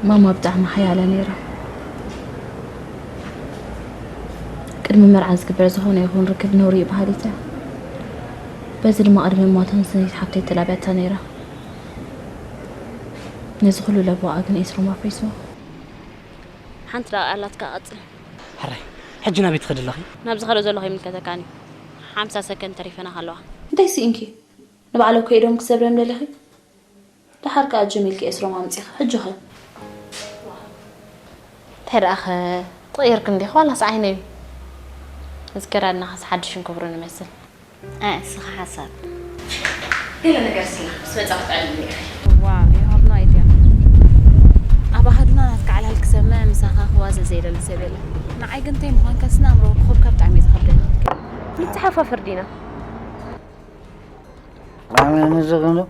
ማማ ብጣዕሚ ሓያለ ነይራ። ቅድሚ መርዓ ዝግበር ዝኾነ ይኹን ርክብ ነውሪ እዩ በሃሊት እያ። በዚ ድማ ቅድሚ እሞ ተንስኒት ሓፍተይ ተላብያታ ነይራ። ነዚ ኩሉ ለበዋኣ ግን ኤስሮም ኣፍሪስዎ። ሓንቲ ደቂቕ ኣላትካ፣ ቀጽል። ሕራይ፣ ሕጂ ናበይ ትኸዲ ኣለኺ? ናብዚ ኸዶ ዘለኹ ይምልከተካን እዩ። ሓምሳ ሰከንድ ተሪፈናኻ ኣለዋ። እንታይ ስኢንኪ? ንባዕለይ እኮ ኢዶም ክሰብረም ደሊኺ? ደሓር ከኣ ጀሚልኪ ኤስሮም ኣምጺኺ። ሕጂ ኸ? እንታይ ደኣ ኸ ተቐይርኪ እንዲኺ ዋላስ ዓይነይ እዩ? እዚ ከዳድናኸስ ሓድሽን ክቡርን ይመስል። ኣይ፣ እስኻ ሓሳብ። ገለ ነገር ሲና ምስ መጻኹ ትዕልልኒ ኢኺ። Wow, you have no idea. ኣብ ኣሃዱና ናትካ ዕላል ክሰምዕ ምሳኻ ክዋዘ ዘይደሊ ሰብ የለን። ንዓይ ግን እንታይ ምዃንካስ ንኣእምሮ ክኹብካ ብጣዕሚ እዩ ዝኸብደኒ። ንተሓፋፍር ዲና? ኣነ ንስኽን ዶ?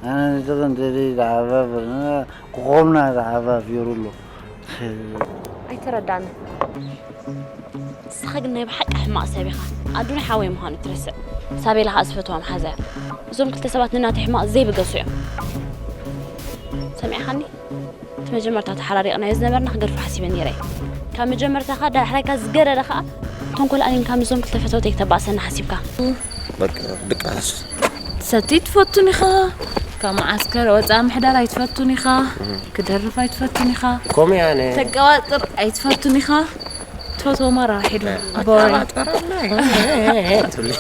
ኣነ ንስኽን ደለይ ተሓፋፍር። ክኾምና ተሓፋፊሩ ኣሎ። ኣይተረዳንን። ንስኻ ግን ናይ ብሓቂ ሕማቕ ሰብ ኢኻ። ኣዱናይ ሓወይ ምዃኑ ትረስዕ። ሳቤላ ኸኣ ዝፈትዋ መሓዛ እያ። እዞም ክልተ ሰባት ንናተይ ሕማቕ ዘይብገሱ እዮም። ሰሚዕኻኒ? እቲ መጀመርታ ተሓራሪቕናዮ ዝነበርና ክገድፎ ሓሲበ ነይረ እየ። ካብ መጀመርታኻ ዳሕራይካ ዝገደደ ኸኣ ተንኮል ኣሊምካ ምስዞም ክልተ ፈተውተይ ክተባእሰና ሓሲብካ። በቃ ድቃስ። ትሰቲ ትፈቱን ኢኻ፣ ካብ መዓስከር ወፃኢ ምሕዳር ኣይትፈቱን ኢኻ፣ ክደርፍ ኣይትፈቱን ኢኻ፣ ከምኡ እየ ኣነ። ተቀባጥር ኣይትፈቱን ኢኻ። ትፈትዎ ማራ ሒዱ። ቦሪንግ። ኣቀባጥር ኣለ። ትብሊ።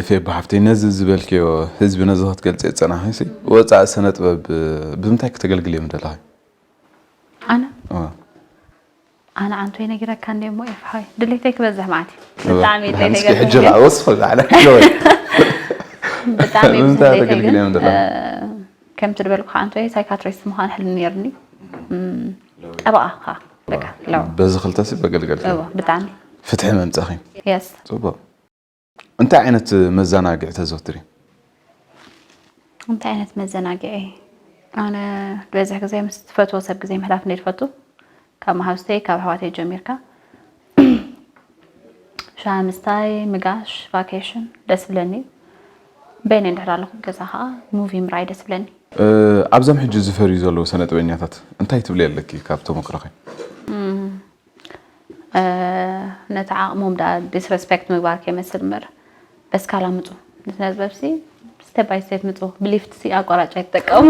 ፌባ ሓፍተይ፣ ነዚ ዝበልክዮ ህዝቢ ነዚ ክትገልጽ የጸናሕሲ፣ ወጻኢ ስነ ጥበብ ብምንታይ ክተገልግል እዮም ደለኻ? ኣነ? ኣዎ። ኣነ ዓንቶይ ነጊረካ እንደ እሞ ኤፍሓይ፣ ድሌተይ ክበዝሕ ማለት እዩ። እወ፣ ብጣዕሚ ድሌተይ ብሓንስኪ ክበዝሕ ሕጂ ግን ኸኣ ወስኽ ዛዕላ ክለወ። ብጣዕሚ ብዙሕ ብምንታይ ድሌተይ ተገልግል ግን፣ እዮም ደለኻ? እ፣ ከምቲ ዝበልኩ ዓንቶይ ሳይካትሪስት ምዃን ሕልሚ ነይርኒ። እም፣ ጠበቓ ኸኣ፣ በቃ፣ ለው። በዚ ክልተ ሲ በገልገልኪ። እወ፣ ብጣዕሚ። ፍትሒ መምጻኺ። የስ። ጽቡቕ። እንታይ ዓይነት መዘናግዒ ተዘውትሪ? እንታይ ዓይነት መዘናግዒ? ኣነ ዝበዝሕ ግዜ ምስ ትፈትዎ ሰብ ግዜ ምሕላፍ እንደ ዝፈቱ። ካብ መሃዙተይ፣ ካብ ኣሕዋተይ ጀሚርካ። ሻሂ ምስታይ፣ ምጋሽ፣ ቫኬሽን ደስ ይብለኒ እዩ። በይነይ እንድሕር ኣለኹ ገዛ ኸዓ ሙቪ ምርኣይ ደስ ይብለኒ። እ፣ ኣብዞም ሕጂ ዝፈርዩ ዘለዉ ሰነ ጥበበኛታት እንታይ ትብሊ ኣለኪ ካብ ተመክሮኺ? እም፣ እ፣ ነቲ ዓቕሞም ደኣ ዲስረስፔክት ምግባር ከይመስል እምበር፣ በስካላ ምጹ። ንስነ ጥበብሲ ስቴፕ ባይ ስቴፕ ምጹ። ብሊፍትሲ ኣቋራጭ ኣይትጠቀሙ።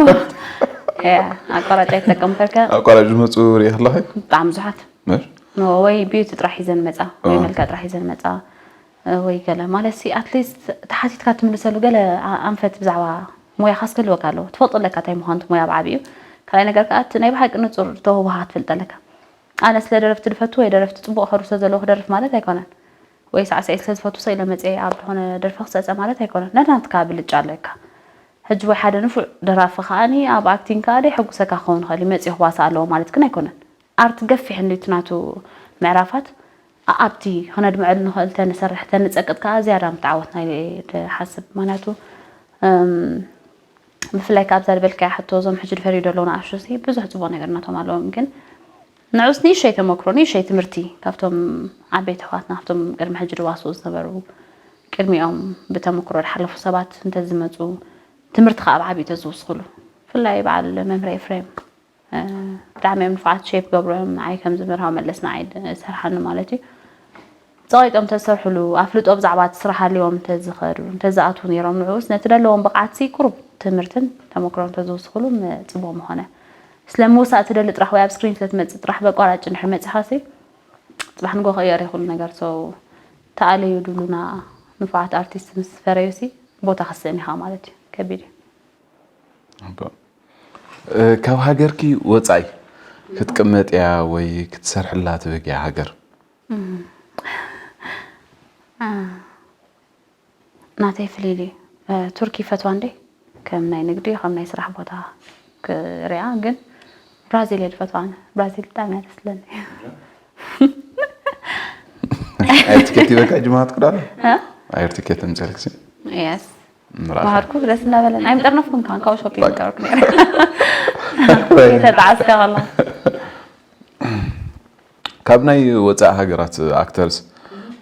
ያ፣ ኣቋራጭ ኣይትጠቀሙ። ከርከ ኣቋራጭ ዝመጹ ርኢኺ ኣለኺ? ብጣዕሚ ብዙሓት። ምር? ኖ፣ ወይ ቢዩቲ ጥራሕ ሒዘን መጻ፣ ወይ ኦ። መልክዕ ጥራሕ ሒዘን መጻ፣ እ፣ ወይ ገለ። ማለትሲ፣ ኣትሊስት ተሓቲትካ ትምልሰሉ ገለ ኣ-፣ ኣንፈት ብዛዕባ ሞያኻስ ክህልወካ ኣለዎ። ትፈልጦ ኣለካ እንታይ ምዃኑ እቲ ሞያ ብዓቢኡ። ካልኣይ ነገር ከኣ፣ እቲ ናይ ብሓቂ ንጹር ተውህቦኻ ክትፈልጥ ኣለካ። ኣነ ስለ ደረፍቲ ዝፈቱ ወይ ደረፍቲ ጽቡቕ ከርሶ ዘለዎ ክደርፍ ማለት ኣይኮነን። ወይ ሳዕሳዒ ስለ ዝፈቱ ሰ ኢለ መጽየ ኣብ ዝኾነ ደርፊ ክሰዕሰዕ ማለት ኣይኮነን። ነናትካ ብልጫ ኣለካ። ሕጂ ወይ ሓደ ንፉዕ ደራፊ ከኣኒ ኣብ ኣክቲንግ ከኣ ደይ ሕጉሰካ ክኸውን ይኽእል እዩ። መጽዩ ክዋሳእ ኣለዎ ማለት ግን ኣይኮነን። ኣርት ገፊሕ እንድዩ እቲ ናቱ ምዕራፋት። ኣኣብቲ ክነድምዐሉ ንኽእል ተንሰርሕ፣ ተንጸቅጥ ከኣ ዝያዳ ምተዓወትና ኢለ እየ ዝሓስብ። ምኽንያቱ፣ እም፣ ብፍላይ ከኣ ኣብዛ ዝበልካያ ሕቶ፣ እዞም ሕጂ ዝፈርዩ ዘለዉ ንኣሽቱ ሲ ብዙሕ ጽቡቕ ነገር ናቶም ኣለዎም፣ ግን ንዑስ ንእሽተይ ተመክሮ፣ ንእሽተይ ትምህርቲ ካብቶም ዓበይቲ ኣሕዋትና፣ ካብቶም ቅድሚ ሕጂ ዝዋስኡ ዝነበሩ፣ ቅድሚኦም ብተመክሮ ዝሓለፉ ሰባት እንተዝመጹ፣ ትምህርቲ ከኣ ብዓቢኡ ተዝውስኽሉ። ብፍላይ በዓል መምህር ኤፍሬም፣ እ፣ ብጣዕሚ እዮም ንፉዓት፣ ሼፕ ገብሩ እዮም ንዓይ፣ ከምዚ መርሃዊ መለስ ንዓይ ሰርሓኒ ማለት እዩ። ጸቒጦም ተዝሰርሕሉ፣ ኣፍልጦ ብዛዕባ እቲ ስራሕ ሃልዮም እንተዝኸዱ፣ እንተዝኣትዉ ነይሮም፣ ንዑስ ነቲ ዘለዎም ብቕዓትሲ ቁሩብ ትምህርትን ተመክሮን እንተዝውስኽሉ ም-፣ ጽቡቕ ምኾነ። ስለ ምውሳእ ትደሊ ጥራሕ ወይ ኣብ ስክሪን ስለ ትመጽእ ጥራሕ በቋራጭ እንድሕር መጺኻሲ፣ ጽባሕ ንግሆ ክቕየር እዩ ኩሉ ነገር። So፣ ተኣለዩ ድብሉና ንፉዓት ኣርቲስት ምስ ፈረዩሲ፣ ቦታ ክትስእን ኢኻ ማለት እዩ። ከቢድ እዩ። ካብ ሃገርኪ ወፃኢ ክትቅመጥያ ወይ ክትሰርሕላ ትብህግያ ሃገር? ናተይ ፍልይ ኢሉ እዩ። ቱርኪ ይፈትዋ እንዴ፣ ከም ናይ ንግዲ ከም ናይ ስራሕ ቦታ ክሪኣ። ግን ብራዚል እየ ዝፈትዋ ኣነ። ብራዚል ብጣዕሚ እያ ደስ ትብለኒ። ኣየር ትኬት ይበካ ጅማት ክዳሉ ኣየር ትኬት ምፀልክሲ የስ ምራእኻ ባህርኩ ደስ እናበለን ኣይምጠርነፍኩም ካን ካብኡ ሾፒንግ ገበርኩ ነይረ። ተጣዓስካ ከላ ካብ ናይ ወፃኢ ሃገራት ኣክተርስ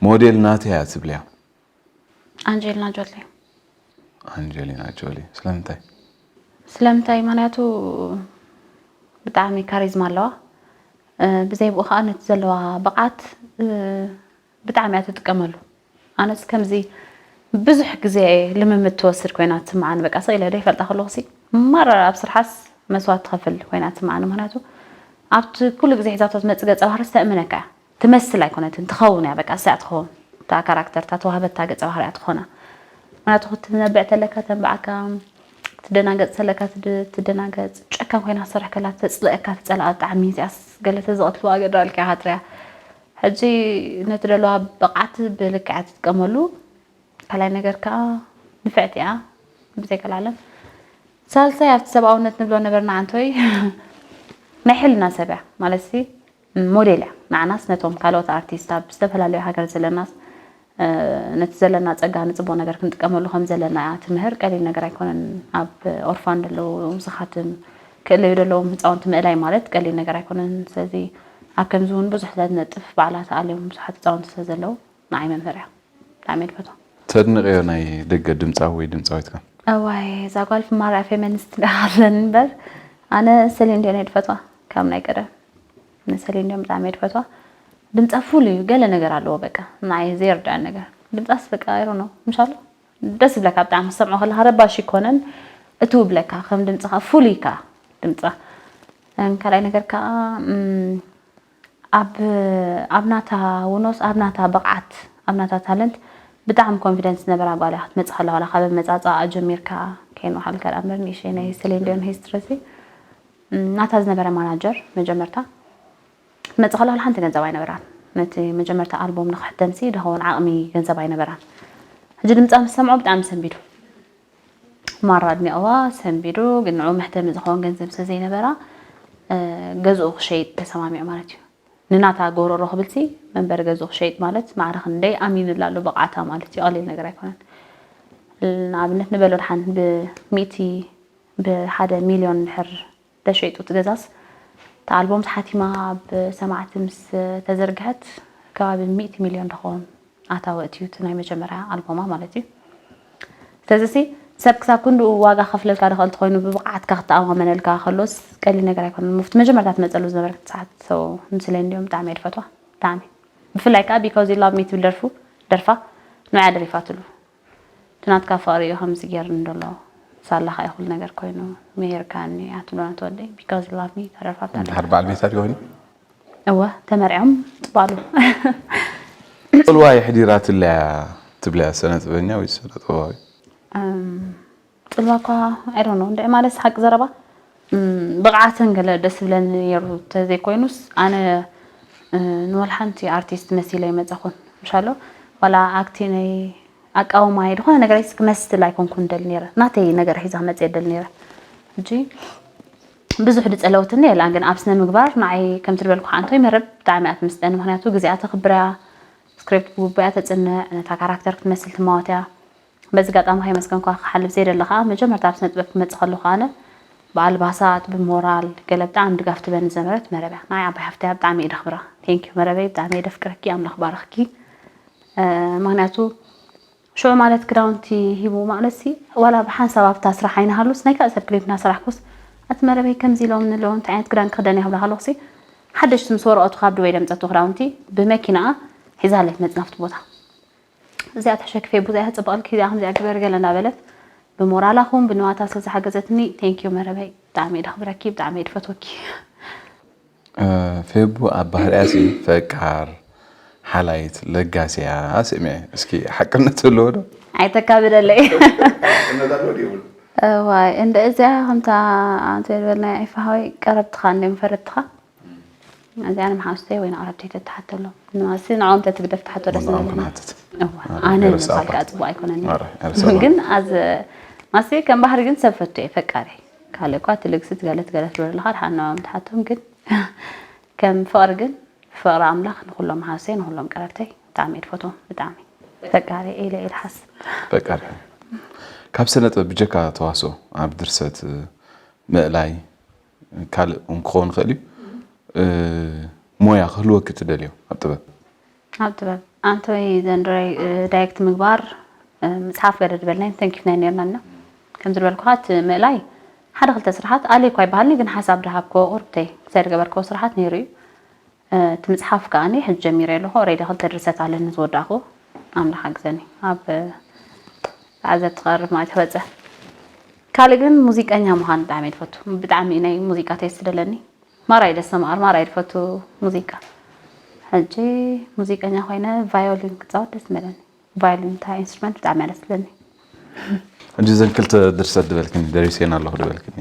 ሞዴል ናተይ እያ ትብልያ? ኣንጀሊና ጆሊ። ኣንጀሊና ጆሊ። ስለምንታይ? ስለምንታይ? ምክንያቱ ብጣዕሚ ካሪዝማ ኣለዋ። ብዘይ ብኡ ከዓ ነቲ ዘለዋ ብቕዓት ብጣዕሚ እያ ትጥቀመሉ። ኣነስ ከምዚ ብዙሕ ግዜ ልምምድ ትወስድ ኮይና ትስምዓኒ። በቃ ስቕ ኢለ ደይፈልጣ ከለኹሲ ማራ ኣብ ስርሓስ መስዋእቲ ትኸፍል ኮይና ትስምዓኒ። ምክንያቱ ኣብቲ ኩሉ ግዜ ሒዛቶ ትመፅእ ገፀ ባህርስ ተእምነካ እያ። ትመስል ኣይኮነትን፣ ትኸውን እያ። በቃ እሳ እያ ትኸውን። እታ ካራክተር፣ እታ ተዋህበታ ገፀ ባህሪ እያ ትኾና። ምክንያቱ ክትነብዕ ተለካ ተንብዓካ፣ ክትደናገፅ ተለካ ትድ- ትደናገፅ። ጨካን ኮይና ክትሰርሕ ከላ ተፅልእካ፣ ትፀልኣ ብጣዕሚ። እዚኣስ ገለ ተዝቐትልዋ ገድራልካ ኢኻ ትሪኣ። ሕጂ ነቲ ደለዋ ብቕዓት ብልክዕ እያ ትጥቀመሉ። ካልኣይ ነገር ከዓ ንፍዕቲ እያ ብዘይ ቀላለም። ሳልሳይ ኣብቲ ሰብኣውነት ንብሎ ነበርና ዓንቶይ ናይ ሕልና ሰብ እያ ማለት ሲ ሞዴል እያ። ንዓናስ ነቶም ካልኦት ኣርቲስት ኣብ ዝተፈላለዩ ሃገር ዘለናስ ነቲ ዘለና ፀጋ ንፅቡቅ ነገር ክንጥቀመሉ ከም ዘለና እያ ትምህር። ቀሊል ነገር ኣይኮነን። ኣብ ኦርፋን ዘለዉ ዝኻትም ክእለዩ ዘለዎም ህፃውንቲ ምእላይ ማለት ቀሊል ነገር ኣይኮነን። ስለዚ ኣብ ከምዚ እውን ብዙሕ ዘነጥፍ በዓላት ኣልዮም ብዙሓት ህፃውንቲ ስለ ዘለዉ ንዓይ መምህር እያ። ብጣዕሚ እየ ዝፈትዋ። ተድንቅዮ ናይ ደገ ድምፃዊ ወይ ድምፃዊት ከ? እዋይ እዛ ጓል ፍማራ ፌሚኒስት ኣለኒ እምበር ኣነ ሰሊን ዲዮን እየ ዝፈትዋ ካብ ናይ ቀደም። ንሰሊን ዲዮን ብጣዕሚ እየ ዝፈትዋ። ድምፃ ፍሉይ እዩ፣ ገለ ነገር ኣለዎ በቃ ንዓይ ዘይርድዐን ነገር። ድምፃስ በቃ I don't know ምሻሎ ደስ ይብለካ ብጣዕሚ ክትሰምዖ ከለካ ረባሺ ይኮነን እትው ይብለካ ከም ድምፅካ ፍሉይ እካ ድምፃ። ካልኣይ ነገር ከዓ ኣብ ኣብ ናታ ውኖስ ኣብ ናታ ብቕዓት ኣብ ናታ ታለንት ብጣዕሚ ኮንፊደንስ ዝነበራ ጓል እያ ክትመፅእ ከላ ዋላ ካብ ኣመፃፅኣ ጀሚርካ ከይንውሓልካ ደኣ እምበር ንእሽተይ ናይ ሰሊን ዲዮን ሂስትሪ እዚ ናታ ዝነበረ ማናጀር መጀመርታ ክትመፅእ ከላ ዋላ ሓንቲ ገንዘብ ኣይነበራን። ነቲ መጀመርታ ኣልቦም ንክሕተምሲ ድኸውን ዓቕሚ ገንዘብ ኣይነበራን። ሕጂ ድምፃ ምስ ሰምዖ ብጣዕሚ ሰንቢዱ። ማራ ኣድኒቕዋ ሰንቢዱ፣ ግን ንዕኡ መሕተሚ ዝኸውን ገንዘብ ስለ ዘይነበራ ገዝኡ ክሸይጥ ተሰማሚዑ ማለት እዩ። ንናታ ጎሮሮ ክብልሲ መንበሪ ገዝኡ ክሸይጥ ማለት ማዕረ ክንደይ ኣሚኑላ ኣሎ ብቕዓታ ማለት እዩ። ቀሊል ነገር ኣይኮነን። ንኣብነት ንበሎ ድሓን ብሚእቲ ብሓደ ሚልዮን እንድሕር ተሸይጡ እቲ ገዛስ እታ ኣልቦም ተሓቲማ ኣብ ሰማዕቲ ምስ ተዘርግሐት ከባቢ ሚእቲ ሚልዮን ድኸውን ኣታዊ ኣእትዩ እቲ ናይ መጀመርያ ኣልቦማ ማለት እዩ። ስለዚ ሲ ሰብ ክሳብ ክንድኡ ዋጋ ክኸፍለልካ ድኽእል እንተኾይኑ ብብቕዓትካ ክተኣማመነልካ ከሎስ ቀሊል ነገር ኣይኮነን። እሞ ኣብቲ መጀመርታ ትመፀሉ ዝነበረት ሰዓት so ንስለ እንዲኦም ብጣዕሚ እየ ድፈትዋ ብጣዕሚ ብፍላይ ከዓ because you love me ትብል ደርፉ ደርፋ ንያ ደሪፋትሉ እቲ ናትካ ፍቕሪ እዩ ከምዚ ገይርኒ ዘሎ ሳላኻ እዩ ኩሉ ነገር ኮይኑ ምሂርካኒ እያ ትብሎ ነቲ ወደይ because you love me እታ ደርፋ ብጣዕሚ ድሓር በዓል ቤታ ዲኾይኑ እወ ተመርዕዮም ጥባሉ ጽልዋ የሕዲራትለያ ትብለያ ስነ ጥበበኛ ወይ ስነ ጥበባዊ ጽልዋ እኳ I don't know እንደ ማለት ሓቂ ዘረባ ብቕዓተን ገለ ደስ ዝብለኒ ነይሩ ተዘይኮይኑስ ኣነ ንወላ ሓንቲ ኣርቲስት መሲለ ኣይመፀኹን ምሻሎ ዋላ ኣክቲነይ ኣቃውማይ ዝኾነ ነገረይስ ክመስል ኣይኮንኩን ደሊ ነይረ ናተይ ነገር ሒዛ ክመፅእ ደሊ ነይረ ሕጂ ብዙሕ ድፀለውትኒ የላን ግን ኣብ ስነ ምግባር ንዓይ ከምቲ ዝበልኩ ሓንቶይ መረብ ብጣዕሚ እያ ትምስጠኒ ምክንያቱ ግዜኣ ተኽብር እያ ስክሪፕት ብግቡእ እያ ተፅንዕ ነታ ካራክተር ክትመስል ትማወት እያ በዚ ጋጣሚ ከይመስገንኳ ክሓልፍ ዘይደሊ ከዓ መጀመርታ ኣብ ስነ ጥበብ ክመፅእ ከለኩ ኣነ ብኣልባሳት ብሞራል ገለ ብጣዕሚ ድጋፍ ትበኒ ዝነበረት መረብ እያ ናይ ዓባይ ሓፍተያ ብጣዕሚ እየ ደኽብራ thank you መረበይ ብጣዕሚ እየ ደፍቅረኪ ኣምላኽ ባረኽኪ ምክንያቱ ሽዑ ማለት ክዳውንቲ ሂቡ ማለት ሲ ዋላ ብሓንሳብ ኣብታ ስራሕ ኣይንሃሉስ ናይ ካልእ ሰብ ክሊፕ እናሰራሕኩስ ኣቲ መረበይ ከምዚ ኢሎም ንለዉ እንታይ ዓይነት ክዳን ክኽደን እየ ክብላ ከለኹሲ ሓደሽቲ ምስ ወረቐቱ ካብ ድበይ ደምፀቶ ክዳውንቲ ብመኪናኣ ሒዛለይ ትመፅእ ናብቲ ቦታ እዚኣ ተሸክፌ ቡዛያ ፅብቕልኪ እዚኣ ከምዚኣ ግበር ገለ እናበለት ብሞራላ ኹን ብንዋታ ስለ ዝሓገዘትኒ thank you መረበይ ብጣዕሚ እየ ደኽብረኪ ብጣዕሚ እየ ድፈትወኪ ፌቡ ኣብ ባህርያሲ ፈቃር ሓላይት ለጋስያ ስምዐ እስኪ ሓቅነት ዘለዎ ዶ ኣይተካብደለይ። እነዛ ዶ ይብል እዋይ እንደ እዚኣ ከምታ ኣንተ ዝበልናዮ ዒፋ ሓወይ ቀረብትኻ እንደ መፈረትኻ እዚኣ ንመሓውስተይ ወይ ንኣረብተይ ተትሓተሎም ንማሲ ንዕኦም ተትግደፍ ትሓቶ ደስ ንዕኦም ዝብል ክንሓትት እዋ ኣነ የረሳዕኳ። ንምሳልካ ኣፅቡቅ ኣይኮነኒ ኧረ፣ የረሳዕኳ። ግን ኣዝ ማሲ ከም ባህሪ ግን ሰብ ፈቱ እየ ፈቃሪ ካልእ እኳ ትልግሲ ትገለ ትገለ ትብለለኻ ድሓን ንዕኦም ትሓቶም ግን ከም ፍቅሪ ግን ፍቅሪ ኣምላኽ ንኩሎም መሓውሰይ ንኩሎም ቀረብተይ ብጣዕሚ እየ ዝፈትዎም ብጣዕሚ ፈቃሪ እየ ኢለ እየ ዝሓስብ በቃ ድሕን ካብ ስነ ጥበብ ብጀካ ተዋስኦ ኣብ ድርሰት ምእላይ ካልእ እውን ክኸውን ይኽእል እዩ እ፣ ሞያ ክህልወኪ ትደልዮ ኣብ ጥበብ ኣብ ጥበብ ኣንቶይ ዘንድረይ ዳይሬክት ምግባር እ፣ ምፅሓፍ ገለ ዝበልናይ ተንኪፍናይ ነርና እና ከምዚ ዝበልኩኻ እቲ ምእላይ ሓደ ክልተ ስራሓት ኣልየ እኳ ይበሃልኒ ግን ሓሳብ ድሃብክዎ ቁርብተይ ክሳይ ዝገበርክዎ ስራሓት ነይሩ እዩ እ፣ እቲ ምፅሓፍ ከዓኒ ሕጂ ጀሚረ ኣለኹ ኦሬዲ ክልተ ድርሰት ኣለኒ ዝወዳእኩ ኣምላኽ ሓግዘኒ ኣብ ዓዘት ትቐርብ ማለት ይወፀ ካልእ ግን ሙዚቀኛ ምዃን ብጣዕሚ እየ ዝፈቱ ብጣዕሚ እዩ ናይ ሙዚቃ ቴስት ደለኒ ማራ እዩ ደስ ማር ማራ እዩ ዝፈቱ ሙዚቃ ሕጂ ሙዚቀኛ ኮይነ ቫዮሊን ክፃወት ደስ መለኒ ቫዮሊን እንታይ ኢንስትሩመንት ብጣዕሚ እያ ደስ ትብለኒ ሕጂ ዘን ክልተ ድርሰት ድበልክኒ ደሪሰን ኣለኹ ድበልክኒ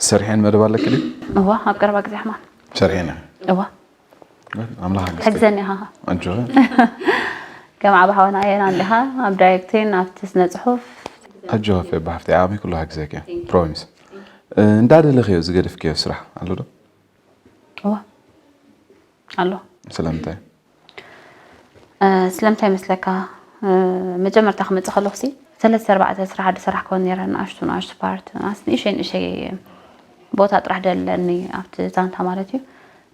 ሰሪሐን መደብ ኣለኪ ድዩ እዋ ኣብ ቀረባ ግዜ ሕማም ሰሪሐን እዋ ኣምላኽ ሕግዘኒ ኢኻ ኣጆ ከም ዓብ ሓወና ኣየና እንዲኻ ኣብ ዳይሬክቲን ኣብቲ ስነ ፅሑፍ ኣጆ ፌባ ሓፍቲ ዓቕሚ ኩሉ ሓግዘኪ ፕሮሚስ እንዳደለኽዮ ዝገደፍክዮ ስራሕ ኣሎ ዶ እዋ ኣሎ ስለምንታይ እ፣ ስለምንታይ መስለካ እ፣ መጀመርታ ክመፅእ ከለኹ ሲ ሰለስተ ኣርባዕተ ስራሕ ዝሰራሕከወን ነረ ንኣሽቱ ንኣሽቱ ፓርት ንእሸይ ንእሸይ ቦታ ጥራሕ ደለኒ ኣብቲ ዛንታ ማለት እዩ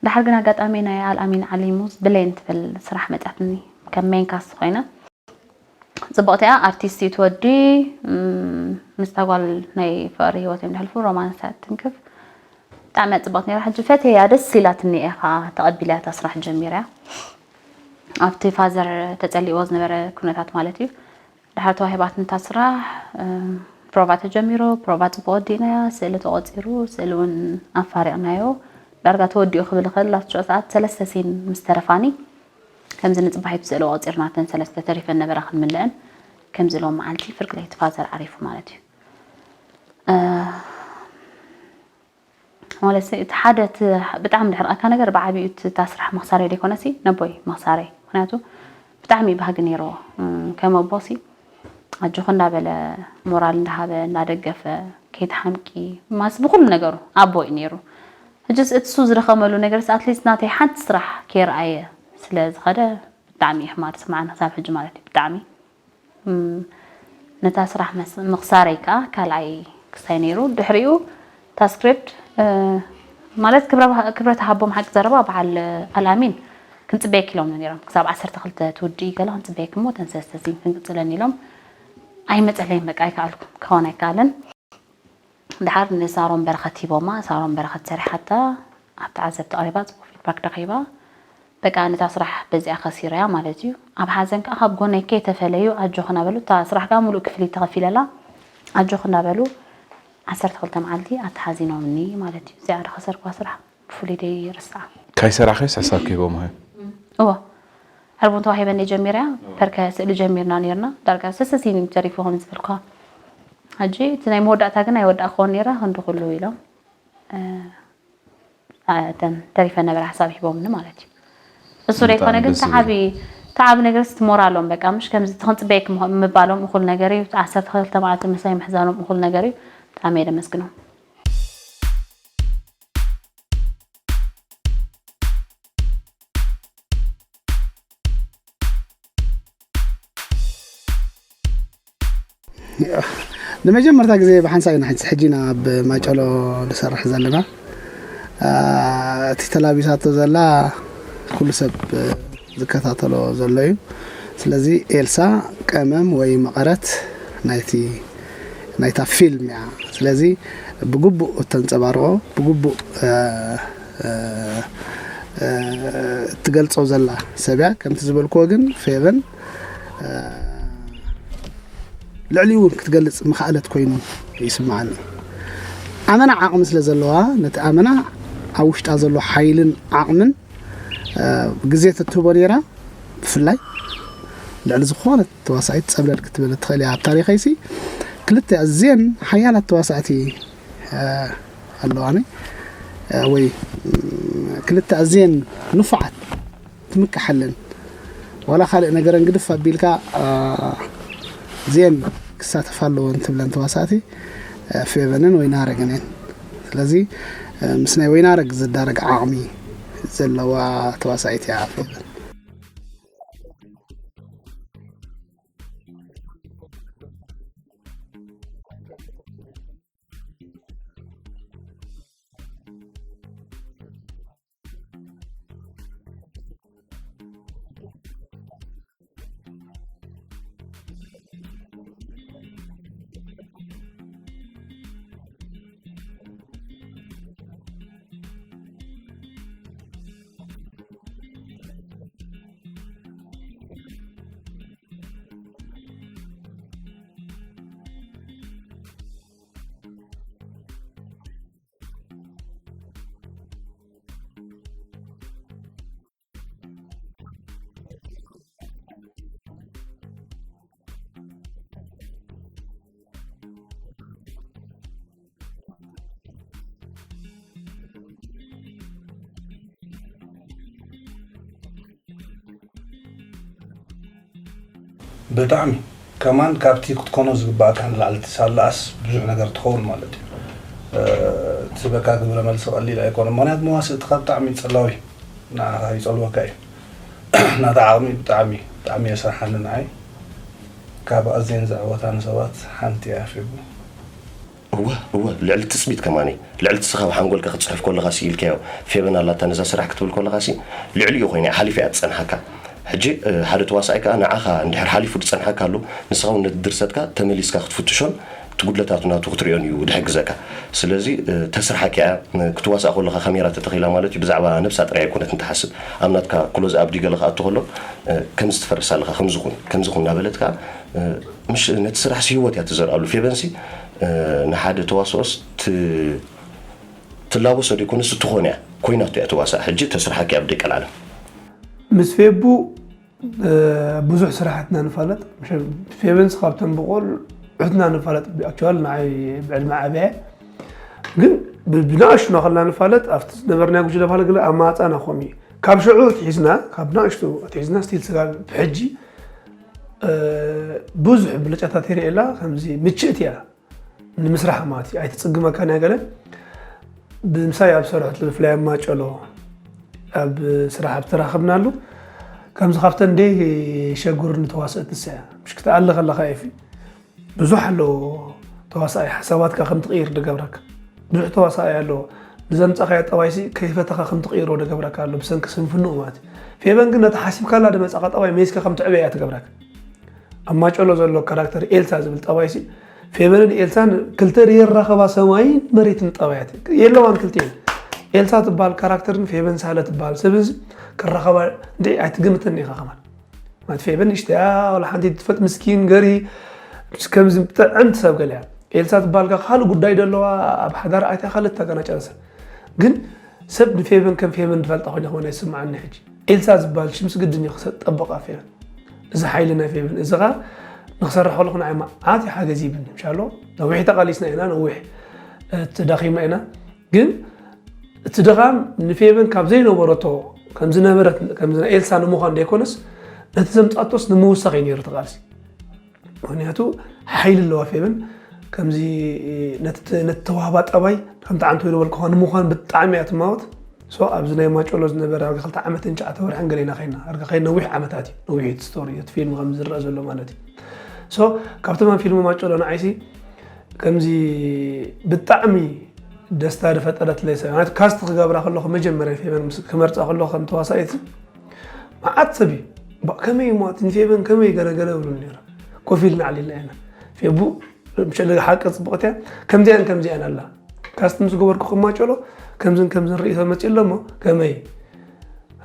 ድሓር ግን ኣጋጣሚ ናይ ኣልኣሚን ዓሊሙ ብሌን ትብል ስራሕ መፅኣትኒ ከም ሜን ካስት ኮይነ ፅቡቕቲ እያ ኣርቲስት እዩ ትወዲ ምስታ ጓል ናይ ፍቕሪ ህይወት እዮም ዝሕልፉ ሮማንስ እያ ትንክፍ ብጣዕሚ እያ ፅብቕቲ ነይራ ሕጂ ፈትየያ ደስ ኢላትኒ እየ ከዓ ተቐቢለያ እታ ስራሕ ጀሚረያ ኣብቲ ፋዘር ተፀሊእዎ ዝነበረ ኩነታት ማለት እዩ ድሓር ተዋሂባትኒ እታ ስራሕ ፕሮቫ ተጀሚሩ ፕሮቫ ፅቡቅ ወዲእናያ ስእሊ ተቆፂሩ ስእሊ እውን ኣፋሪቅናዮ ዳርጋ ተወዲኡ ክብል ይኽእል ኣብ ትሽዑ ሰዓት ሰለስተ ሲን ምስ ተረፋኒ ከምዚ ንፅባሒቱ ስእሊ ቆፂርና እተን ሰለስተ ተሪፈን ነበራ ክንምልአን ከምዚ ሎም መዓልቲ ፍርቂ ለይቲ ፋዘር ዓሪፉ ማለት እዩ ማለት እቲ ሓደ ብጣዕሚ ድሕርቀካ ነገር ብዓብኡ እታ ስራሕ መክሳረይ ዘይኮነሲ ነቦይ መክሳረይ ምክንያቱ ብጣዕሚ ባህጊ ነይርዎ ከም ኣቦሲ ኣጆኺ እንዳበለ ሞራል እንዳሃበ እንዳደገፈ ከይትሓምቂ ማስ ብኩሉ ነገሩ ኣቦ እዩ ነይሩ ሕጅስ እቲ ሱ ዝደኸመሉ ነገርስ ኣትሊስት ናተይ ሓንቲ ስራሕ ከይረኣየ ስለ ዝኸደ ብጣዕሚ እዩ ሕማቅ ዝስምዓኒ ክሳብ ሕጂ ማለት እዩ ብጣዕሚ ነታ ስራሕ ምኽሳረይ ከዓ ካልኣይ ክስታይ ነይሩ ድሕሪኡ እታ ስክሪፕት ማለት ክብረት ሃቦም ሓቂ ዘረባ በዓል ኣልኣሚን ክንፅበየኪ ኢሎም ነይሮም ክሳብ ዓሰርተ ክልተ ትውድኢ ገለ ክንፅበየኪ እሞ ተን ሰለስተ ሲን ክንቅፅለን ኢሎም ኣይመፀለይን በቃ ኣይከኣልኩ ክኸውን ኣይከኣለን ድሓር ንሳሮን በረኸት ሂቦማ ሳሮን በረኸት ሰሪሓታ ኣብቲ ዓዘብቲ ቀሪባ ፅቡቅ ፊድባክ ረኺባ በቃ ነታ ስራሕ በዚኣ ከሲረያ ማለት እዩ ኣብ ሓዘን ከዓ ካብ ጎነይ ከይተፈለዩ ኣጆኽ እናበሉ እታ ስራሕ ከዓ ሙሉእ ክፍሊት ተኸፊለላ ኣጆኽ እናበሉ ዓሰርተ ክልተ መዓልቲ ኣተሓዚኖምኒ ማለት እዩ እዚኣ ዝኸሰርኳ ስራሕ ብፍሉይ ደይ ርስዓ ካይ ሰራኸስ ሓሳብ ክህቦም ሀ እዎ ዕርቡን ተዋሂበኒ ጀሚርያ ፐርከ ስእሊ ጀሚርና ነርና ዳርጋ ሰሰሲኒ ተሪፉ ከም ዝበልኳ ሕጂ እቲ ናይ መወዳእታ ግን ኣይወዳእክዎን ነይረ ክንዲ ኩሉ ኢሎም እተን ተሪፈ ነበረ ሓሳብ ሂቦምኒ ማለት እዩ እሱ ዘይኮነ ግን ተዓቢ ተዓቢ ነገር ስትሞራሎም በቃ ምሽ ከምዚ ትክንፅበየክ ምባሎም እኩል ነገር እዩ ዓሰርተ ክልተ መዓልቲ ምሳይ ምሕዛኖም እኩል ነገር እዩ ብጣዕሚ እየ ደመስግኖም ንመጀመርታ ግዜ ብሓንሳእ ኢና ሕጂ ኢና ኣብ ማጨሎ ንሰርሕ ዘለና እቲ ተላቢሳቶ ዘላ ኩሉ ሰብ ዝከታተሎ ዘሎ እዩ ስለዚ ኤልሳ ቀመም ወይ መቐረት ናይቲ ናይታ ፊልም እያ ስለዚ ብግቡእ እተንፀባርቆ ብግቡእ ትገልጾ ዘላ ሰብ እያ ከምቲ ዝበልክዎ ግን ፌቨን ልዕሊ እውን ክትገልጽ ምኽኣለት ኮይኑ ይስምዓኒ ኣመና ዓቕሚ ስለ ዘለዋ ነቲ ኣመና ኣብ ውሽጣ ዘሎ ሓይልን ዓቕምን ግዜ ተትህቦ ነይራ ብፍላይ ልዕሊ ዝኾነት ተዋሳኢት ጸብለል ክትብል ትኽእል እያ። ኣብ ታሪኸይሲ ክልተ ኣዝየን ሓያላት ተዋሳእቲ ኣለዋኒ፣ ወይ ክልተ ኣዝየን ንፉዓት ትምክሓለን፣ ዋላ ካልእ ነገረን ግድፍ ኣቢልካ እዚአን ክሳተፋ ኣለወን ትብለን ተዋሳእቲ ፌቨንን ወይናረግን እየን። ስለዚ ምስ ናይ ወይናረግ ዝዳረግ ዓቕሚ ዘለዋ ተዋሳኢት እያ ፌቨን። ብጣዕሚ ከማን ካብቲ ክትኮኖ ዝግባእካ ንላዕሊ ትሳላኣስ ብዙሕ ነገር ትኸውን ማለት እዩ። እቲ በካ ግብረ መልሲ ቀሊል ኣይኮነ፣ ምክንያት መዋስእትካ ብጣዕሚ ጸላዊ ንዓኻ ይጸልወካ እዩ። ናታ ዓቕሚ ብጣዕሚ ብጣዕሚ የስርሓኒ ንዓይ። ካብ ኣዝየን ዘዕወታኒ ሰባት ሓንቲ እያ ፌቡ። እወ እወ፣ ልዕሊ ትጽቢት ከማኒ፣ ልዕሊ ትስኻብ ሓንጎልካ ክትጽሕፍ ከለኻ ሲ ኢልካዮ፣ ፌበን ኣላታ ነዛ ስራሕ ክትብል ከለኻ ሲ ልዕሊኡ ኮይና እያ ሓሊፋ እያ ትጸንሓካ። ሕጂ ሓደ ተዋሳኣይ ከኣ ንዓኻ እንድሕር ሓሊፉ ዝጸንሓካ ኣሎ፣ ንስኻ እውን ነቲ ድርሰትካ ተመሊስካ ክትፍትሾን እቲ ጉድለታቱ ናቱ ክትሪኦን እዩ ድሕግዘካ። ስለዚ ተስርሓኪ እያ ክትዋሳእ ከለኻ ካሜራ ተተኺላ ማለት እዩ ብዛዕባ ነብሳ ጥራይ ኣይኮነትን ትሓስብ። ኣብ ናትካ ክሎዝ ኣፕ ድዩ ገለ ክኣቱ ከሎ ከምዚ ትፈርስ ኣለኻ፣ ከምዚ ኩን ከምዚ ኩን እናበለትካ ምሽ ነቲ ስራሕ ሲ ህይወት እያ ትዘርኣሉ። ፌበን ሲ ንሓደ ተዋስኦስ ትላበሶ ደይኮነስ ትኾን እያ ኮይናቶ እያ ትዋሳእ። ሕጂ ተስርሓኪ ኣብ ደቂ ዓለም። ምስ ፌቡ ብዙሕ ስራሕትና ንፋለጥ። ፌበንስ ካብቶም ብቆልዑትና ንፋለጥ። ኣክቹዋሊ ንዓይ ብዕድመ ዓብያ ግን ብናእሽቱና ከለና ንፋለጥ ኣብቲ ዝነበርና ጉጅለ ባህሊ ገለ ኣማፃና ኮም እዩ። ካብ ሽዑ ኣትሒዝና ካብ ናእሽቱ ኣትሒዝና ስቲል ስጋብ ብሕጂ ብዙሕ ብልጫታት የርእየላ። ከምዚ ምችእቲ እያ ንምስራሕ ማለት እዩ። ኣይትፅግመካን እያ ገለ ብምሳይ ኣብ ሰርሖት ብፍላይ ኣብ ማጨሎ ኣብ ስራሕ ኣብ ተራኸብናሉ ከምዚ ካብተን ደይ ሸጉር ንተዋሰእት ንሳ እያ። ምሽ ክትኣሊ ከለካ ኤፊ ብዙሕ ኣለዎ ተዋሳኣይ ሓሳባትካ ከም ትቕይር ዝገብረካ ብዙሕ ተዋሳኣይ ኣለዎ። ንዘምፃኻዮ ጠባይሲ ከይፈተኻ ከም ትቕይሮ ዝገብረካ ኣሎ ብሰንኪ ስንፍንኡ ማለት እዩ። ፌበን ግን ነቲ ሓሲብካላ ዝመፃኻ ጠባይ መይስካ ከም ትዕበያ ትገብረካ። ኣብ ማጨሎ ዘሎ ካራክተር ኤልሳ ዝብል ጠባይሲ ፌበንን ኤልሳን ክልተ የራኸባ ሰማይን መሬትን ጠባያት የለዋን ክልቲኤን። ኤልሳ ትበሃል ካራክተርን ፌበን ሳለ ትበሃል ሰብን ክራኸባ እንደ ኣይትግምትን ኢኻ ከማን። ማለት ፌበን ንእሽተያ ዋላ ሓንቲ ትፈልጥ ምስኪን ገሪ ከምዚ ብጥዕምቲ ሰብ ገለ እያ። ኤልሳ ትበሃል ከ ካልእ ጉዳይ ደለዋ ኣብ ሓዳር ኣትያ ካልእ ተገናጨረሰ። ግን ሰብ ንፌበን ከም ፌበን ዝፈልጣ ኮይነ ከሆነ ይስምዓኒ ሕጂ። ኤልሳ ዝበሃል ሽምስ ግድን እዩ ክሰጥ ጠበቕ ኣፌ እዚ ሓይሊ ናይ ፌብን እዚ ኸ ንክሰርሕ ከለኹ ንዓይ መዓት እዩ ሓገዝ ይብኒ ምሻሎ። ነዊሕ ተቓሊስና ኢና፣ ነዊሕ ተዳኺምና ኢና። ግን እቲ ድኻም ንፌብን ካብ ዘይነበረቶ ከም ዝነበረት ከም ኤልሳ ንምዃን ዘይኮነስ ነቲ ዘምፃቶስ ንምውሳኽ እዩ ነይሩ ተቓልሲ። ምክንያቱ ሓይሊ ኣለዋ ፌብን ከምዚ ነቲ ተዋህባ ጠባይ ከምቲ ዓንቶ ዝበልክኻ ንምዃን ብጣዕሚ እያ ትማወት። ሶ ኣብዚ ናይ ማጨሎ ዝነበረ ዳርጋ ክልተ ዓመትን ትሽዓተ ወርሕን ገለ ኢና ከይና ዳርጋ ከይ ነዊሕ ዓመታት እዩ ነዊሕ እቲ ስቶሪ እቲ ፊልም ከም ዝረአ ዘሎ ማለት እዩ። ሶ ካብ ተማም ፊልም ማጨሎ ንዓይሲ ከምዚ ብጣዕሚ ደስታ ዝፈጠረትለይ ሰብ ማለት ካስት ክገብራ ከለኹ መጀመርያ ፌቨን ክመርፃ ከለኹ ከም ተዋሳኢት መዓት ሰብ እዩ ከመይ ሞ ንፌቨን ከመይ ገለገለ ብሉ ነይሩ። ኮፍ ኢልና ዓሊልና ኢና ፌቡ ምሸለ ሓቂ ፅቡቕት እያ። ከምዚኣን ከምዚኣን ኣላ ካስት ምስ ገበርኩ ክማጨሎ ከምዝን ከምዝን ርእይቶ መፂኡ ኣሎ ሞ ከመይ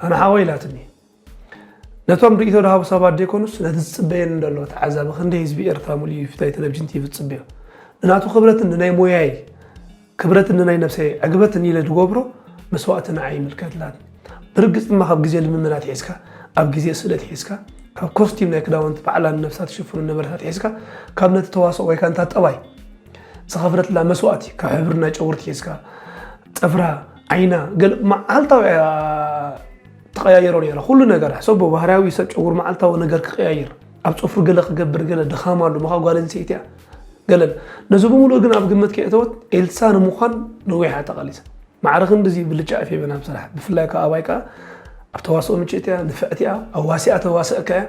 ኣነ ሓወይ ኢላትኒ። ነቶም ርእይቶ ዝሃቡ ሰባት ዘይኮኑስ ነቲ ዝፅበየኒ ዘሎ ተዓዛቢ ክንደይ ህዝቢ ኤርትራ ሙሉእ እዩ ፊታይ ቴሌቪዥን ቲቪ ዝፅበዮ። ንናቱ ክብረትን ንናይ ሞያይ ክብረትን ንናይ ነብሰይ ዕግበትን ኢለ ዝገብሮ መስዋእቲ ንዓይ ይምልከት ኢላትኒ። ብርግፅ ድማ ካብ ግዜ ልምምድ ኣትሒዝካ ኣብ ግዜ ስእለት ሒዝካ ካብ ኮስቲም ናይ ክዳውንቲ ባዕላ ንነብሳ ትሽፍኑ ነበረታት ሒዝካ ካብ ነቲ ተዋስኦ ወይ ከዓ እንታ ጠባይ ዝኸፍለትላ መስዋእቲ ካብ ሕብሪ ናይ ጨጉርቲ ሒዝካ፣ ጥፍራ፣ ዓይና፣ ገለ መዓልታዊ እያ ትቐያየሮ ነይራ። ኩሉ ነገር ሕሰቦ፣ ባህርያዊ ሰብ ጨጉሪ መዓልታዊ ነገር ክቐያይር፣ ኣብ ጽፍሩ ገለ ክገብር፣ ገለ ድኻም ኣሎ ምኻ ጓል ኣንስተይቲ እያ። ገለን ነዚ ብምሉእ ግን ኣብ ግምት ከየእተወት ኤልሳ ንምዃን ነዊሓ ተቓሊሳ። ማዕረ ክንድዚ ብልጫ እያ ፌበን ኣብ ስራሕ። ብፍላይ ከኣ ኣባይ ከኣ ኣብ ተዋስኦ ምችእቲ እያ፣ ንፍዕቲ እያ፣ ኣዋሲኣ ተዋስእካ እያ።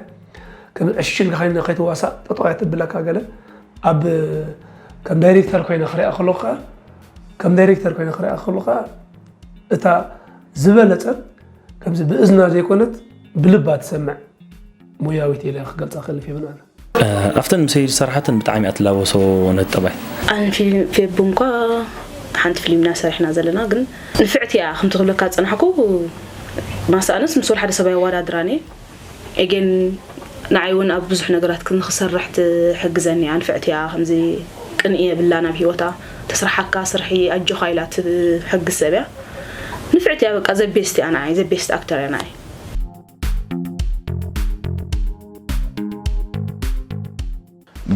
ከም ዕሽል ከይነ ከይትዋሳእ ጠጠው እያ ተብለካ ገለ። ኣብ ከም ዳይሬክተር ኮይነ ክሪኣ ከለኹ ከኣ ከም ዳይሬክተር ኮይነ ክሪኣ ከለኹ ከኣ እታ ዝበለጸት ከምዚ ብእዝና ዘይኮነት ብልባ ትሰምዕ ሞያዊት ኢለ ክገልጻ ክእል ፌበን ኣነ። ኣብተን ምሰይ ዝሰርሓተን ብጣዕሚ እያ ትላበሶ ነቲ ጠባይ። ኣን ፊልም ፌቡ እንኳ ሓንቲ ፊልም ኢና ሰሪሕና ዘለና፣ ግን ንፍዕቲ እያ ከምቲ ክብለካ ዝጸናሕኩ ማሳኣነስ ምስ ወላ ሓደ ሰብ ኣየወዳድራን እየ። ኤጌን ንዓይ እውን ኣብ ብዙሕ ነገራት ክንክሰርሕ ትሕግዘኒ እያ። ንፍዕቲ እያ፣ ከምዚ ቅንኢ የብላን ኣብ ህይወታ። ተስርሓካ ስርሒ ኣጆኻ ኢላ ትሕግዝ ሰብ እያ። ንፍዕቲ እያ በቃ፣ ዘቤስት እያ ንዓይ፣ ዘቤስት ኣክተር እያ ንዓይ።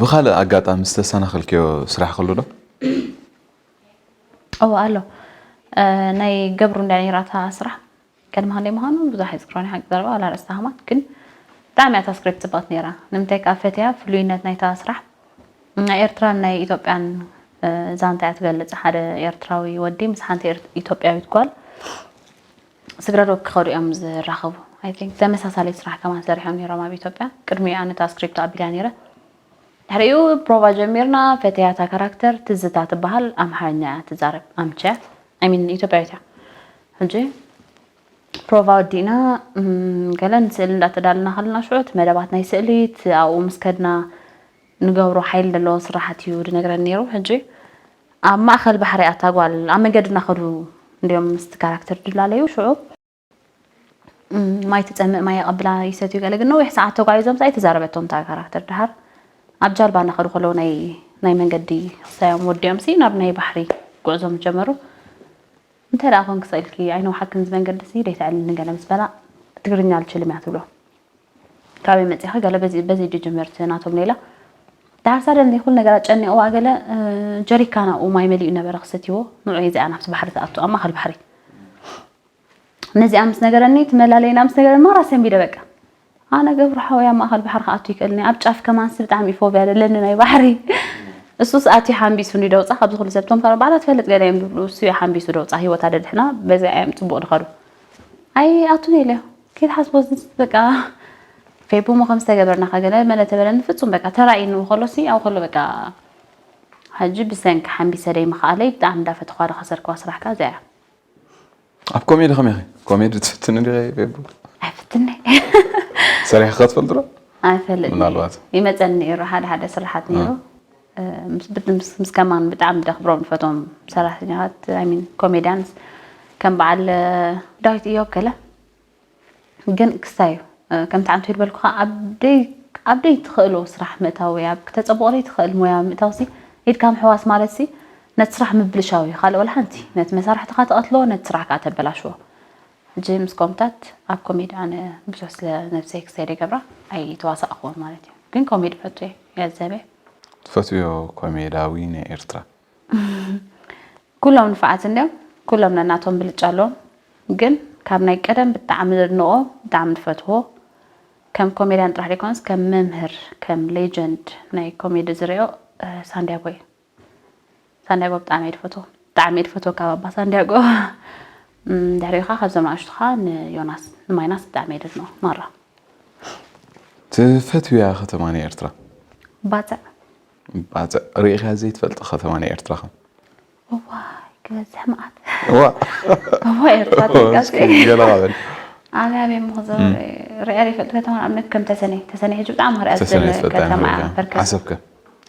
ብኻልእ ኣጋጣሚ ዝተሰናኸልክዮ ስራሕ ክህሉ ዶ? እወ ኣሎ። ናይ ገብሩ እንድያ ነይራ እታ ስራሕ። ቅድሚ ክንደይ ምዃኑ ብዙሕ ኣይዝክሮን እየ ሓቂ ዘረባ፣ ዋላ ኣርእስታ ከማን ግን ብጣዕሚ እያ እታ ስክሪፕት ጽብቕቲ ነይራ። ንምንታይ ከኣ ፈትያ ፍሉይነት ናይታ ስራሕ ናይ ኤርትራን ናይ ኢትዮጵያን ዛንታ እያ ትገልጽ። ሓደ ኤርትራዊ ወዲ ምስ ሓንቲ ኢትዮጵያዊት ጓል ስግረ ዶብ ክኸዱ እዮም ዝራኸቡ። I think ተመሳሳሊ ስራሕ ከማን ሰሪሖም ነይሮም ኣብ ኢትዮጵያ። ቅድሚኡ ኣነ እታ ስክሪፕት ኣቢላ ነይረ። ድሕሪኡ ፕሮቫ ጀሚርና፣ ፈትያ እታ ካራክተር ትዝታ ትበሃል፣ ኣምሓርኛ እያ ትዛረብ፣ ኣምቸ I mean ኢትዮጵያዊት እያ። ሕጂ ፕሮቫ ወዲእና ገለ ንስእሊ እንዳተዳለና ከለና ሽዑ እቲ መደባት ናይ ስእሊ ኣብኡ ምስ ከድና ንገብሮ ሓይሊ ዘለዎ ስራሓት እዩ ዝነግረኒ ነይሩ። ሕጂ ኣብ ማእኸል ባሕሪ ኣታ ጓል ኣብ መንገዲ እናኸዱ እንዲኦም ምስቲ ካራክተር ድላለዩ ሽዑ ማይ ትፀምእ ማይ የቐብላ ይሰትዩ ገለ ግን ነዊሕ ሰዓት ተጓዒዞም ሳ ኣይተዛረበቶም እታ ካራክተር ድሓር ኣብ ጃልባ እናኸዱ ከለዉ ናይ ናይ መንገዲ ክሳዮም ወዲኦም ሲ ናብ ናይ ባሕሪ ጉዕዞም ጀመሩ። እንተ ደኣ ኮንክ ስኢልኪ ኣይነውሓክን እዚ መንገዲ ሲ ደይተዕልልኒ ገለ ምስ በላ ትግርኛ ኣልችልም እያ ትብሎ። ካበይ መፂእኺ ገለ በዚ በዚ ድዩ ጅምርቲ ናቶም ሌላ። ድሓር ሳደን ኩሉ ነገራት ጨኒቕዋ ገለ ጀሪካን ኣብኡ ማይ መሊኡ ነበረ ክሰትይዎ ንዑ እዚኣ ናብቲ ባሕሪ ትኣቱ ኣብ ማእኸል ባሕሪ። ነዚኣ ምስ ነገረኒ ትመላለየና ምስ ነገረኒ ማራ ሰንቢደ በቃ ኣነ ገብሩ ሓወይ ኣብ ማእኸል ባሕሪ ክኣቱ ይክእልኒ ኣብ ጫፍ ከማንስ ብጣዕሚ እዩ ፎብያ ዘለኒ ናይ ባሕሪ እሱስ ኣትዩ ሓንቢሱ እንዲ ደውፃ ካብዚ ኩሉ ሰብ ቶም ካልኦት ባዕላ ትፈልጥ ገለ እዮም ዝብሉ እሱ እዩ ሓንቢሱ ደውፃ ሂወታ ደድሕና በዚኣ እዮም ፅቡቅ ድኸዱ ኣይኣቱን ኢለ ከይትሓስቦ በቃ ፌቡ እሞ ከም ዝተገበርና ከገለ መለ ተበለኒ ፍፁም በቃ ተራእይኒ ከሎ ሲ ኣብ ከሎ በቃ ሕጂ ብሰንኪ ሓንቢሰ ደይ ምኽኣለይ ብጣዕሚ እንዳፈተኳ ዝኸሰርክዋ ስራሕካ እዚኣ እያ ኣብ ኮሜዲ ከመይ ኢኺ? ኮሜዲ ትፍትኒ ዲኺ ቤቡ? ኣይፍትኒ። ሰሪሕኻ ትፈልጢ ዶ? ኣይፈልጥ። ምናልባት። ይመጸኒ ነይሩ ሓደ ሓደ ስራሓት ነይሩ። ምስ ብድ ምስ ምስ ከማን ብጣዕሚ ደኽብሮም ፈቶም ሰራሕተኛታት I mean comedians ከም በዓል ዳዊት እዮብ ከለ ግን ክስታይ እዩ ከምቲ ዓንቱ ይድበልኩኻ ኣብ ደይ ኣብ ደይ ትኽእሎ ስራሕ ምእታው ወይ ኣብ ክተጸብቆ ደይ ትኽእል ሞያ ምእታው ሲ ኢድካ ምሕዋስ ማለት ሲ ነቲ ስራሕ ምብልሻው እዩ ካልእ ወላ ሓንቲ ነቲ መሳርሕትኻ ትቐትሎ ነቲ ስራሕ ከዓ ተበላሽዎ ሕጂ ምስ ኮምታት ኣብ ኮሜዲ ኣነ ብዙሕ ስለ ነብሰይ ክሳይ ደይ ገብራ ኣይተዋሳእኽዎን ማለት እዩ ግን ኮሜዲ ፈቱ እየ ያዘበ ትፈትዮ ኮሜዳዊ ናይ ኤርትራ ኩሎም ንፋዓት እንዲዮም ኩሎም ነናቶም ብልጫ ኣለዎም ግን ካብ ናይ ቀደም ብጣዕሚ ዘድንቆ ብጣዕሚ ዝፈትዎ ከም ኮሜድያን ጥራሕ ዘይኮነስ ከም መምህር ከም ሌጀንድ ናይ ኮሜዲ ዝሪኦ ሳንዲያጎ እዩ ሳንዲያጎ ብጣዕሚ እየ ዝፈትዎ ብጣዕሚ እየ ዝፈትወካ ባባ ሳንዲያጎ ድሕሪኡ ከዓ ካብዞም ንኣሽቱ ከዓ ንዮናስ ንማይናስ ብጣዕሚ እየ ደድንቆ ማራ ትፈትውያ ከተማ ናይ ኤርትራ ባፅዕ ባፅዕ ርኢኽያ ዘይትፈልጢ ከተማ ናይ ኤርትራ ከም እዋይ ክበዝሕ መዓት ዋ እዋ ኤርትራ ተጋፂ ገለቓበል ኣበይ ኣበይ ምኽዞ ርያ ዘይፈልጥ ከተማ ንኣብነት ከም ተሰነ ተሰነ ሕጂ ብጣዕሚ ክሪኣ ተሰነ ዝደለ ይፈልጣ ከተማ እያ ኢኻ። በርከት ዓሰብከ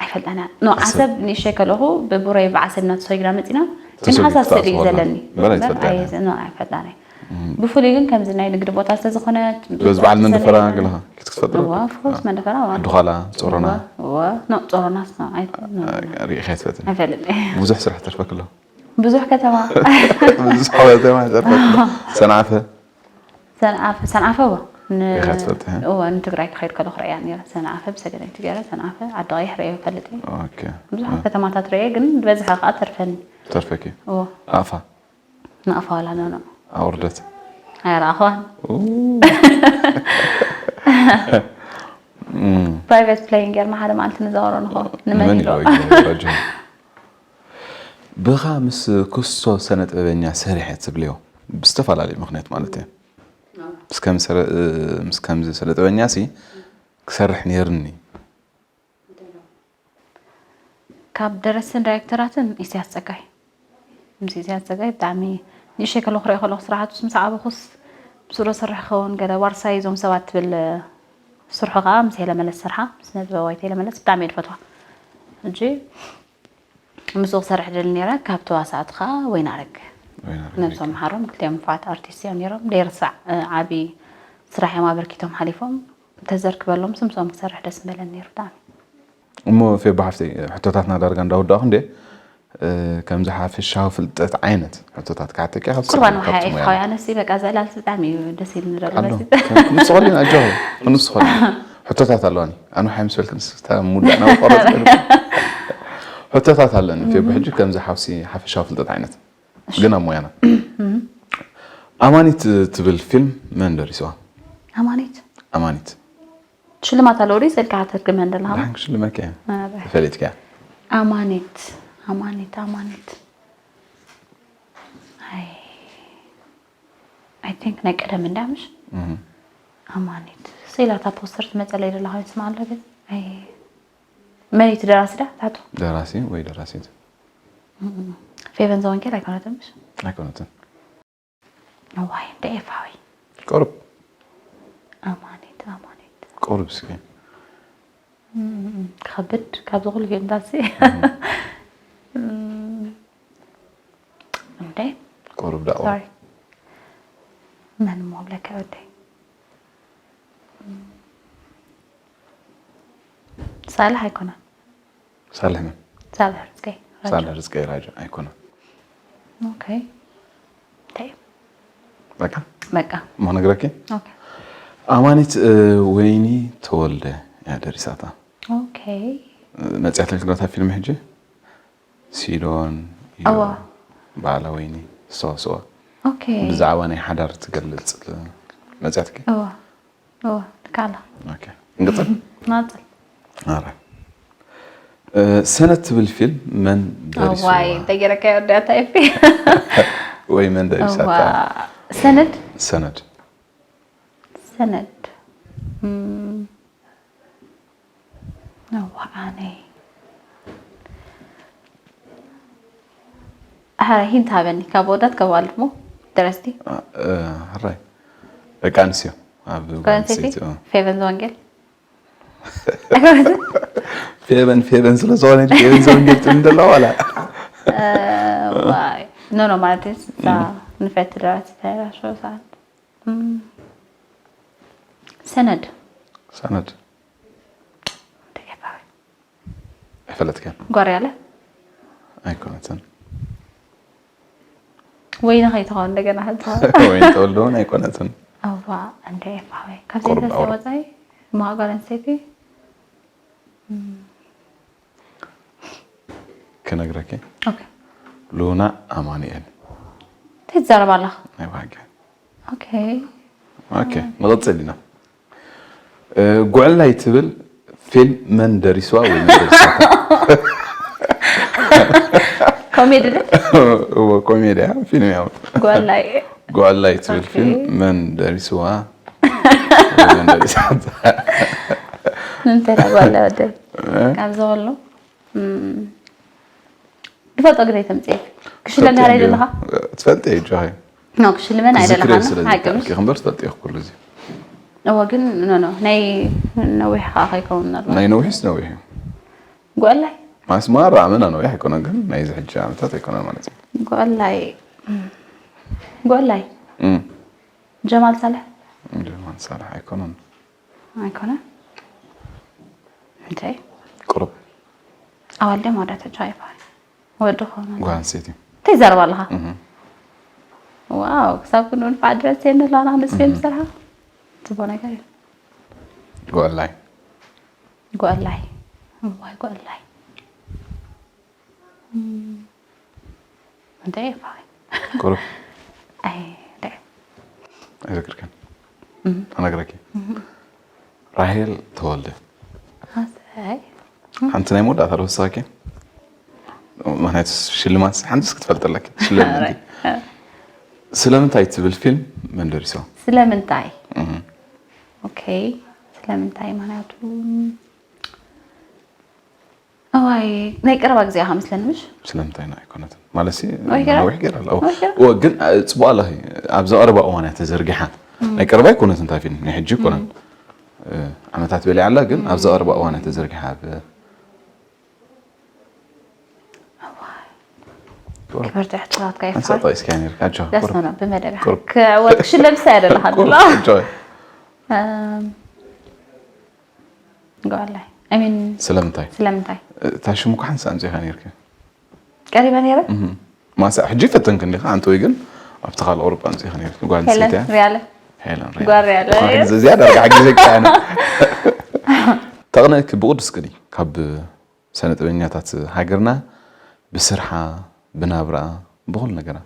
ዓሰብ ኖ ዓሰብ ንእሸ ከለኹ ብቡረይ ብዓሰብ እናተሰጊና መፂና ግን ተሰጊ ሓሳብ ስእሊ እዩ ክትኣትዎ ዘለኒ በላይ እምበር ትፈልጣ ኣየ- ኢኻ። ኖ ኣይፈልጣን እየ ብፍሉይ ግን ከምዚ ናይ ንግዲ ቦታ ስለዝኾነ በዚ በዓል መንደፈራ ገለኻ ክትፈልጥ ዶ? ኦፍኮርስ መንደፈራ እዋ ዱኻላ ጾሮና እዋ ኖ ጾሮናስ ኖ ኣይ- ኖ፣ ኖ። ርኢኻ ይትፈትን ኣይፈልጥ እየ ብዙሕ ስራሕ ተርፈክ ኣሎ ብዙሕ ከተማ ብዙሕ ከተማ ተርፈክ ኣሎ ሰንዓፈ ሰንዓፈ ሰንዓፈ እዋ ን- ኢኻ ትፈልጢ? እወ፣ ንትግራይ ክኸይድ ከለኹ ርእያ ነይረ። ሰንዓፈ ብሰገነይቲ ገይረ ሰንዓፈ ዓዲ ቀይሕ ርእየ ይፈልጥ እየ። ኦኬ። ብዙሓት ከተማታት ርእየ፣ ግን ዝበዝሐ ከዓ ተርፈኒ። ተርፈኪ? እወ፣ ኣፋ? ንኣፋ ዋላ ኖ ኖ ኣውርደት? ኣይረኣኽዋን። ኡ፣ ፕራይቬት ፕሌን ጌርና ሓደ መዓልቲ ንዛወሮ ንኸ ንመን ንመን ኢሎ? ኢልዎ ይግበረጆ? ብኻ ምስ ኩስቶ ሰነ ጥበበኛ ሰሪሐ ትብልዮ? ብዝተፈላለዩ ምኽንያት ማለት እየ። ምስ ከም ሰረ- ምስ ከምዚ ሰነ ጥበበኛ ሲ ክሰርሕ ነይርኒ። ካብ ደረስትን ዳይሬክተራትን ኢሳያስ ጸጋይ። ምስ ኢሳያስ ጸጋይ ብጣዕሚ ንእሽተይ ከለኹ ክሪኦ ከለኹ ስራሓቱስ ምስ ዓበኹስ ምስኡ ዶ ሰርሕ ክኸውን ገለ ዋርሳይ እዞም ሰባት ትብል ስርሑ ከዓ ምስ ሄለመለስ ሰርሓ፣ ስነ ጥበባዊት ሄለመለስ ብጣዕሚ እየ ዝፈትዋ። ሕጂ ምስኡ ክሰርሕ ደሊ ነይረ። ካብ ተዋሳእቲ ከዓ ወይናረግ ወይናረግ ነብሶም ይሓሮም ክልቲኦም ንፉዓት ኣርቲስት እዮም ነይሮም። ደይርሳዕ እ፣ ዓቢ ስራሕ እዮም ኣበርኪቶም ሓሊፎም። ተዘርክበሎም ስምሶም ክሰርሕ ደስ ምበለኒ ነይሩ ብጣዕሚ። እሞ ፌባ ሓፍተይ ሕቶታትና ዳርጋ እንዳወዳእኹ እንዴ፣ እ፣ ከምዚ ሓፈሻዊ ፍልጠት ዓይነት ሕቶታት ክሓተኪ ካብ ቁርባን ስራሕ ውሓያ ካብቲ ሙያ ኢልካ ኣነሲ በቃ ዘላል ብጣዕሚ እዩ ደስ ኢሉ ንደሎ ኣሎ መሲ ክንስኸሉ ኢና ጆ፣ ክንስኸሉ። ሕቶታት ኣለዋኒ። ኣነ ሓይ ምስ በልክን ስታ ሙላ ናብ ቆረጽ። ሕቶታት ኣለኒ ፌባ፣ ሕጂ ከምዚ ሓፍሲ ሓፈሻዊ ፍልጠት ዓይነት ግን ኣብ ሙያና። ኣማኒት ትብል ፊልም መን ደሪስዋ? ኣማኒት ኣማኒት ሽልማት ኣለዎ ድዩ? ስእልካ ከተርግመን ደለኻ? ብሓን ክሽልመካ እየ። ኣረ። ተፈሊጥካ እያ። ኣማኒት ኣማኒት ኣማኒት ኣይ ኣይ ቲንክ ናይ ቀደም እንዳ ምሽ እህ። ኣማኒት ስኢላታ ፖስተር ትመፀለይ ደላ ኮይኑ ስማ ኣሎ ግን ኣይ መን እዩ እቲ ደራሲ ዳ ታቱ ደራሲ ወይ ደራሲት? ፌቨን ዘወንጌል ኣይኮነትን ምሽ ኣይኮነትን። እዋይ እንደ ኤፋዊ ቁሩብ ኣማኒት ኣማኒት ቁሩብ እስኪ ክኸብድ ካብዚ ኩሉ ፊልምታት ሲ እንደ ቁሩብ ዳቆ ሶሪ መን እሞ ብለካ ወደይ ሳልሕ ኣይኮነን ሳልሕ መን? ሳልሕ ርዝቀይ ሳልሕ ርዝቀይ ራጆ ኣይኮነን። ኦኬ እንታይ እዩ? በቃ በቃ እሞ ነግረኪ። ኦኬ ኣማኒት እ፣ ወይኒ ተወልደ እያ ደሪሳታ። ኦኬ መፅያት ልክዳታ ፊልም ሕጂ ሲዶን እዩ። እዋ። በዓላ ወይኒ ሰዋ ሰዋ ኦኬ ብዛዕባ ናይ ሓዳር ትገልፅ መፅያትኪ። እዋ እዋ ልካላ ኦኬ። እንቅፅል። ናፅል ኣረ እ፣ ሰነት ትብል ፊልም መን ደሪስዋ? እዋይ እንተጌረካዮ ወዲያ ታይፊ ወይ መን ደሪሳታ? እዋ ሰነድ ሰነድ ሰነድ እም፣ እዋ ኣነይ ኣረ ሂንት ሃበኒ ካብ ወዳት ካብ ኣልሞ ደረስቲ እ፣ ሕራይ ደቂ ኣንስትዮ ኣብ ጓል ጓል ኣንስተይቲ ኣንስተይቲ፣ እ። ፌቨን ዘወንጌል ፌቨን ፌቨን ስለ ዝኾነ ፌቨን ዘወንጌል ትብል ዘለዋ ዋላ ዋይ ኖ ኖ ማለት እዛ ንፈቲ ደራሲ ተራሾ ሰዓት እም፣ ሰነድ ሰነድ ተገባዊ ኣይፈለጥክን ጓር ያለ ኣይኮነትን። ወይ ንኸይትኸውን እንደገና ሕልትኸውን ወይ ተወልደ እውን ኣይኮነትን። እዋ እንደ ኤፋዊ ካብ ቁሩብ ዘይተሰ ኣውራ። ወፃኢ ማእጓል ኣንስተይቲ ክነግረኪ ኦኬ ሉና ኣማኑኤል እንታይ ትዛረብ ኣለኻ ናይ ባህጊ። ኦኬ ኦኬ ንቕፅል ኢና። እ፣ ጉዕላይ ትብል ፊልም መን ደሪስዋ ወይ መን ደሪሳታ? ኮሜዲ ዶ እዎ ኮሜድያ ፊልም ያው ጓላይ ጉዕላይ ትብል ኦኬ። ፊልም መን ደሪስዋ ወይ መን ደሪሳታ? እንተ ጓላይ ወደይ ካብ ዝበሎ ድፈልጦ ግደ ተምፅእ ክሽለ እንዳሃላይ ዘለኻ ትፈልጢ እዩ ጆሃይ ኖ ክሽልመን ዝክሪ ኣይደለኻን ስለ ሓቂ ዝከኣልኪ ምሽ ክንበር ትፈልጢ እየ ኩሉ እዚ እወ ግን ኖ ኖ ናይ ነዊሕ ከዓ ከይከውን ኣሎ ናይ ነዊሕስ ነዊሕ እዩ ጓላይ ማስ ማራ ኣመና ነዊሕ ኣይኮነን ግን ናይዚ ሕጂ ዓመታት ኣይኮነን ማለት እዩ ጓላይ ጓላይ እም። ጀማል ሳልሕ ጀማል ሳልሕ ኣይኮነን ኣይኮነ እንታይ ቁሩብ ኣዋልደ ማዳ ተጫዋይ ይበሃል ወዲ ኾነ ጓል ኣንስተይቲ እንታይ ይዛረብ ኣለኻ እም። ዋው ክሳብ ክንኡ ንፋዕ ድረስ የንላና ንስፌ ምሰርሓ ጽቡቕ ነገር እዩ። ጓላይ ጓላይ እዋይ ጓላይ እም፣ እንታይ ይፋይ ቁሩብ ኣይ እንታይ ኣይዘክርከን። ኣነግረኪ። ራሄል ተወልደ። ኣሰይ ሓንቲ ናይ መወዳእታ ዶ ወሳኪ? ምክንያቱ ሽልማት ሓንቲስ ክትፈልጥ ኣለኪ። ሽልማት ስለምንታይ ትብል ፊልም መን ደሪስዋ? ስለምንታይ ኦኬ ስለምንታይ ምክንያቱ እዋይ ናይ ቀረባ ግዜ ኢኻ መስለኒ ምሽ ስለምንታይ ና ኣይኮነትን ማለት ሲ ወይ ገራ? ነዊሕ ገይራ ኣላ። ወይ ገራ? እወ፣ ግን እ፣ ጽቡቕ ኣላ ኣብዚ ቀረባ እዋን እያ ተዘርጊሓ። ናይ ቀረባ ኣይኮነትን እታ ፊልም ናይ ሕጂ ኣይኮነን። እ፣ ዓመታት በሊዓ ኣላ ግን ኣብዚ ቀረባ እዋን እያ ተዘርጊሓ። ኣብ ክብርቲ ሕቶታትካ ሓንሳ ይፍራ ጠቂስካ ነርካ ኣጆ ደስ ነው ብመደብ ቁሩብ። ክዕወት ክሽለም ሳ ያደለኻ ቁሩብ ድላ ኣጆ ጓላይ I mean ስለምንታይ ስለምንታይ እታ ሽሙ እኮ ሓንሳ ኣምጺኻ ነርካ። ቀሪበ ነይረ ማሳ ሕጂ ፈተንክ እንዲኻ ኣንተ ወይ ግን ኣብቲ ካልእ ቁሩብ ኣምጺኻ ነርካ። ጓል ሄለን ኣንስተይቲ ሪያለ ሄለን ጓል ሪያለ እዚኣ ዳርጋ ሕጂ ዘግታ ተቕነእኪ ብቕዱስ ቅኒ ካብ ሰነ ጥበኛታት ሃገርና ብስርሓ ብናብራ ብኹሉ ነገራ